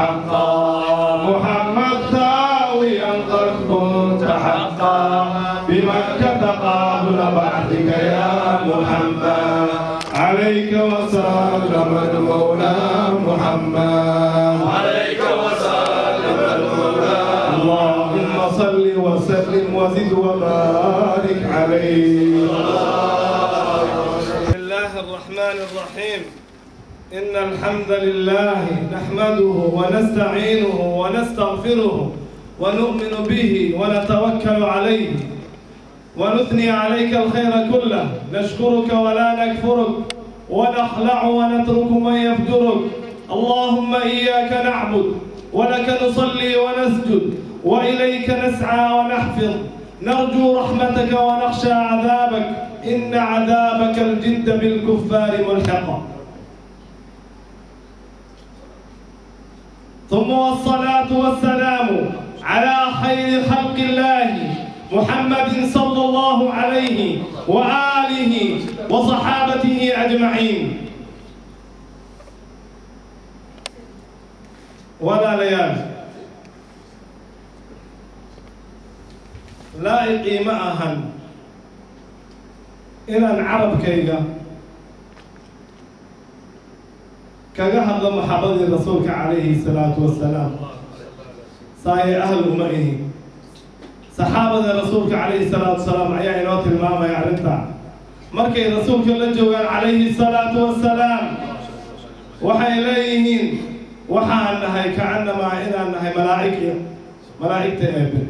حقا محمد ثاويا قد كنت حقا بمكة قبل بعثك يا محمد عليك وسلم المولى محمد عليك وسلم المولى اللهم صل وسلم وزد وبارك عليه. بسم الله الرحمن الرحيم. إن الحمد لله نحمده ونستعينه ونستغفره ونؤمن به ونتوكل عليه ونثني عليك الخير كله، نشكرك ولا نكفرك، ونخلع ونترك من يفجرك. اللهم إياك نعبد ولك نصلي ونسجد وإليك نسعى ونحفظ، نرجو رحمتك ونخشى عذابك، إن عذابك الجد بالكفار ملحق. ثم والصلاة والسلام على خير خلق الله محمد صلى الله عليه وآله وصحابته أجمعين. Walaalayaal, laa'iqii ma ahan inaan carabkayga kaga hadlo maxabadii rasuulka calayhi salaatu wasalaam, saaye ahl uma ihi. Saxaabada rasuulka calayhi salaatu wasalaam ayaa inoo tilmaamaya arrintaa. Markay rasuulka la joogaan calayhi salaatu wasalaam waxay leeyihiin waxaan nahay kacannamaa inaan nahay malaa'ig, malaa'igta eebe.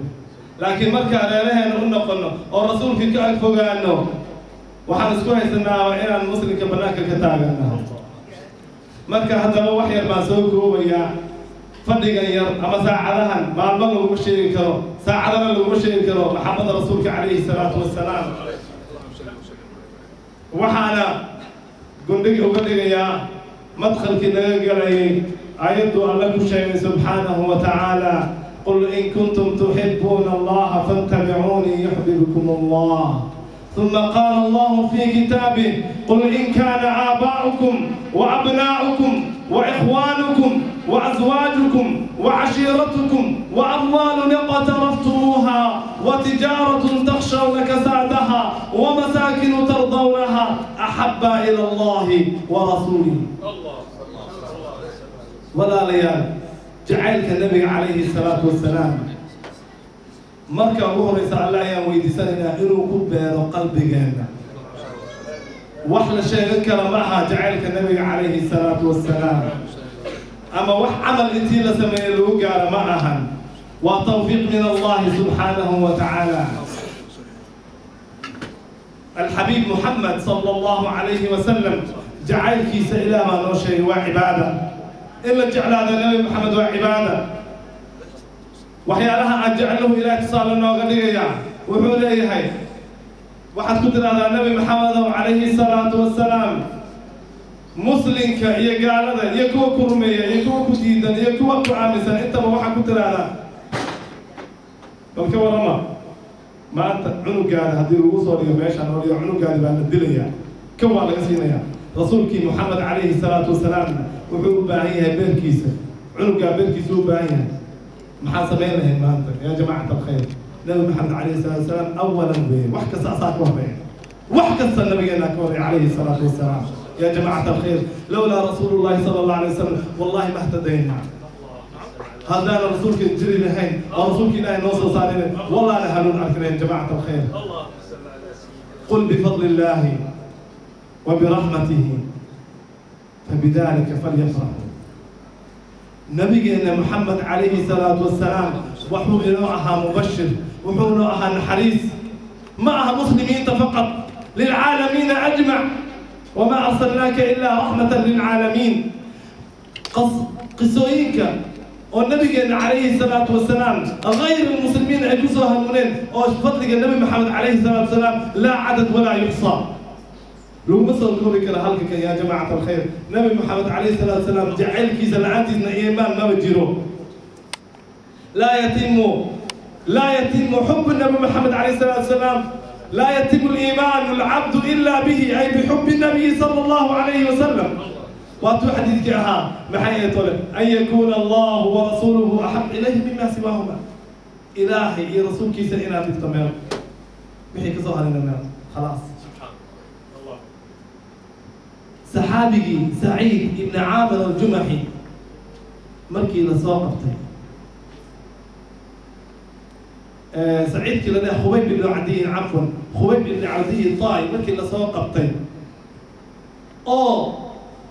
Laakiin markaan reeraheena u noqonno oo rasuulka ka ag fogaano, waxaan isku haysanaaba inaan muslimka bannaanka ka taagannahay. Marka haddaba wax yar baan soo koobayaa. Fadhigan yar ama saacadahan maalmo laguma sheegi karo, saacadana laguma sheegi karo maxabada rasuulka calayhi salaatu wasalaam. Waxaana gundhig uga dhigayaa madkhalkii naga galayay aayaddu alla ku sheegay subxaanahu wa tacaala: qul in kuntum tuxibuuna allaha fattabicuunii yuxbibkum allah. ثم قال الله في كتابه: قل إن كان آباؤكم وأبناؤكم وإخوانكم وأزواجكم وعشيرتكم وأموال اقترفتموها وتجارة تخشون كسادها ومساكن ترضونها أحب إلى الله ورسوله. ولا ليال جعلك النبي عليه الصلاة والسلام marka ugu horeysa alla ayaan weydiisanaynaa inuu ku beero qalbigeenna. Wax la sheegan kara ma aha jacaylka nabiga calayhi salaatu wasalaam, ama wax camal intii la sameeyey lagu gaaro ma ahan. Waa tawfiiq min allahi subxaanahu wa tacaala. Alxabiib Muxamed sala allahu calayhi wasalam jacaylkiisa ilaah baa noo sheegay waa cibaada. In la jeclaado nabi Maxamed waa cibaada. Waxyaalaha aan jecluhu ilaah tusaale nooga dhigaya wuxuu leeyahay: waxaad ku tidhahdaa nabi Maxamedow calayhi salaatu wasalaam, muslimka iyo gaalada iyo kuwa ku rumeeya iyo kuwa ku diidan iyo kuwa ku aaminsan intaba waxaad ku tidhahdaa. Bal ka warrama maanta cunugaada haddii lagu soo dhigo meeshaan oo dhigo cunugaadi baa la dilayaa, kan waa laga siinayaa. Rasuulkii Moxamed calayhi salaatu wasalaamna wuxuu u baahan yahay beerkiisa, cunugaa beerkiisa u baahan yahay. Maxaan samayn lahayn maanta yaa jamaacata alkhayr? Nabi Maxamed calayhi salaatu wasalaam awalan weeye, wax kasta asaa ka horreeya, wax kasta nabigeenaa ka horreeya calayhi salaatu wasalaam. Yaa jamaacata alkhayr, lowlaa rasuulu llahi sala allahu alay wasalam wallahi ma htadayna. Haddaana rasuulka jiri lahayn oo rasuulka ilaahay noo soo saarina, wallaana hanuun arki lahayn. Jamaacata alkhayr, qul bifadli illahi وبرحمته فبذلك فليفرحوا. Nabigeena Maxamed calayhi salaatu wasalaam wuxuu inoo ahaa mubashir, wuxuu inoo ahaa naxariis. Ma aha muslimiinta faqad, lilcaalamiina ajmac. Wamaa arsalnaaka ilaa raxmatan lilcaalamiin. Qisooyinka oo nabigeena calayhi salaatu wasalaam gayr almuslimiin ay kusoo hanuuneen oo fadliga nabi Maxamed calayhi salaatu wasalaam laa cadad walaa yuxsaa, laguma soo koobi kara halka kan. Yaa jamaacata alkhayr, nabi Maxamed calayhi salaatu wasalaam jacaylkiisa la-aantiisna iimaan maba jiro. Laa yatimu xubu nabi Maxamed calayhi salaatu wasalaam, laa yatimu aliimaanu alcabdu ila bihi, ay bixubi nabiyi sala allahu calayhi wasalam. Waatuu xadiidkii ahaa maxay ay tole an yakuuna allahu warasuuluhu axab ilayhi mima siwaahuma. Ilaahay iyo rasuulkiisa inaad dhigto meel, wixii kasoo harayna meel, khalaas. Saxaabigii Saciid ibni Caamir aljumaxi markii lasoo qabtay, saciidkii la dheh Khubayb ibnu Cadiyin, cafwan, Khubayb ibni Cadiy Taay, markii lasoo qabtay oo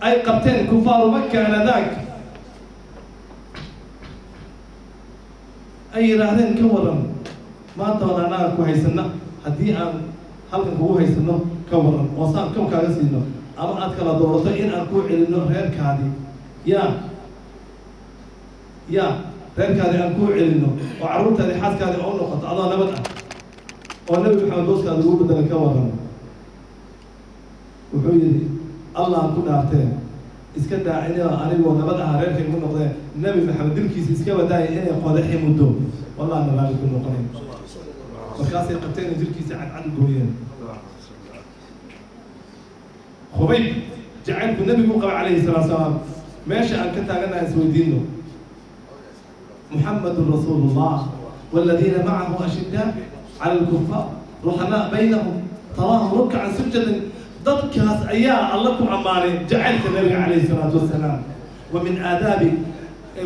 ay qabteen kufaaru Maka anadaag, ay yidhaahdeen ka waran maanta waan annaga ku haysana, haddii aan halkan kugu haysano ka waran oo saan kow kaaga siino, ama aad kala doorato in aan kuu celino reerkaadii, ya reerkaadii aan kuu celino oo carruurtaadii xaaskaadii oo noqoto adoo nabad ah oo Nabi Maxamed booskaada ugu bedela ka waran. Wuxuu yidhi Allah ku dhaarteen, iska daa ina anigoo nabad aha reerkay ugu noqdeen, Nabi Maxamed dilkiisa iska wadaaya inay qodaxi muddo wallahi nabaali ku noqonayn. Markaasay qabteen jirkiisa cadcad u gooyeen. Khubayb jacaylku nabigu u qaba calayhi salaatu salaam, meesha aan ka taaganahay isweydiino. Muxamadun rasuulullah waladiina macahu ashidaa cala alkufaar ruxamaa baynahum taraahum rukcan sujadan. Dadkaas ayaa alla ku ammaanay jacaylka nabiga calayhi salaatu wasalaam. Wa min aadaabi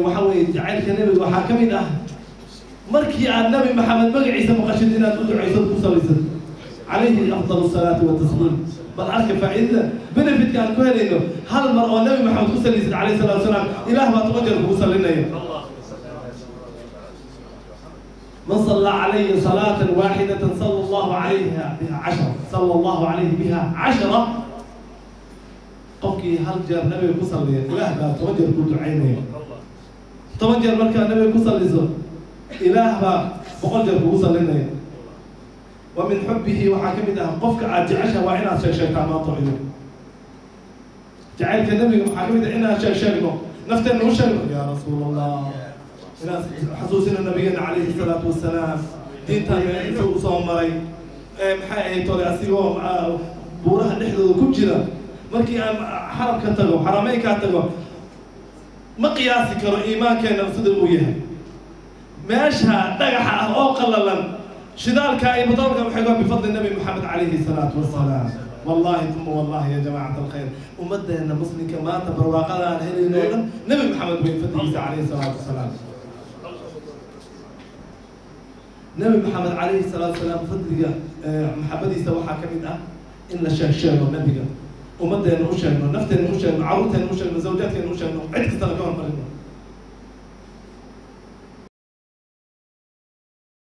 waxa weeye jacaylka nabiga waxaa ka mid ah markii aad Nabi Maxamed magaciisa maqashid inaad u ducayso, ku salliysad calayhi afdal salaati watasliim. Bal arka faa'iidada benefitka aan ku helayno hal mar oo Nabi Maxamed ku salliysad calayhi salatu wasalaam, Ilaah baa 10 jeer kugu sallinaya. Man sallaa calayhi salaatan waaxidatan sala allahu calayha biha cashara, sala allahu calayhi biha cashara. Qofkii hal jeer nabiga ku salliya Ilaah baa 10 jeer ku ducaynaya. 10 jeer markaa nabiga ku salliso Ilaah baa 100 jeer kugu sallinaya. Wa min xubbihi waxaa ka mid ah qofka aad jeceshaha waa inaad sheeg sheegtaa maanta cido. Jacaylka nabiga waxaa ka mid ah inaan sheeg sheegno, nafteenna u sheegno yaa rasuul Allah, inaan xasuusino nabigeena calayhi salaatu wasalaam diintan intuu usoo maray, maxay ahayd tole asigoo buuraha dhexdooda ku jira. Markii aan xaramka tago, xarameynkaa tago, ma qiyaasi karo iimaankeena sida uu yahay. Meesha dhagaxa ah oo qallalan shidaalka iyo batroolka waxay goon bifadli Nabi Maxamed calayhi salaatu wasalaam. Wallahi uma wallahi ya jamaacata alkhayr, ummaddeena muslimka maanta barwaaqada aan helayno o dhan Nabi Maxamed weyn fadligiisa calayhi salaatu wasalaam. Nabi Maxamed calayhi salaatu wasalaam fadliga maxabadiisa waxaa ka mid ah in la sheeg sheego nabiga, ummaddeena u sheegno, nafteena u sheegno, carruurteena u sheegno, zawjaadkeena u sheegno, cid kastana ka hormarino.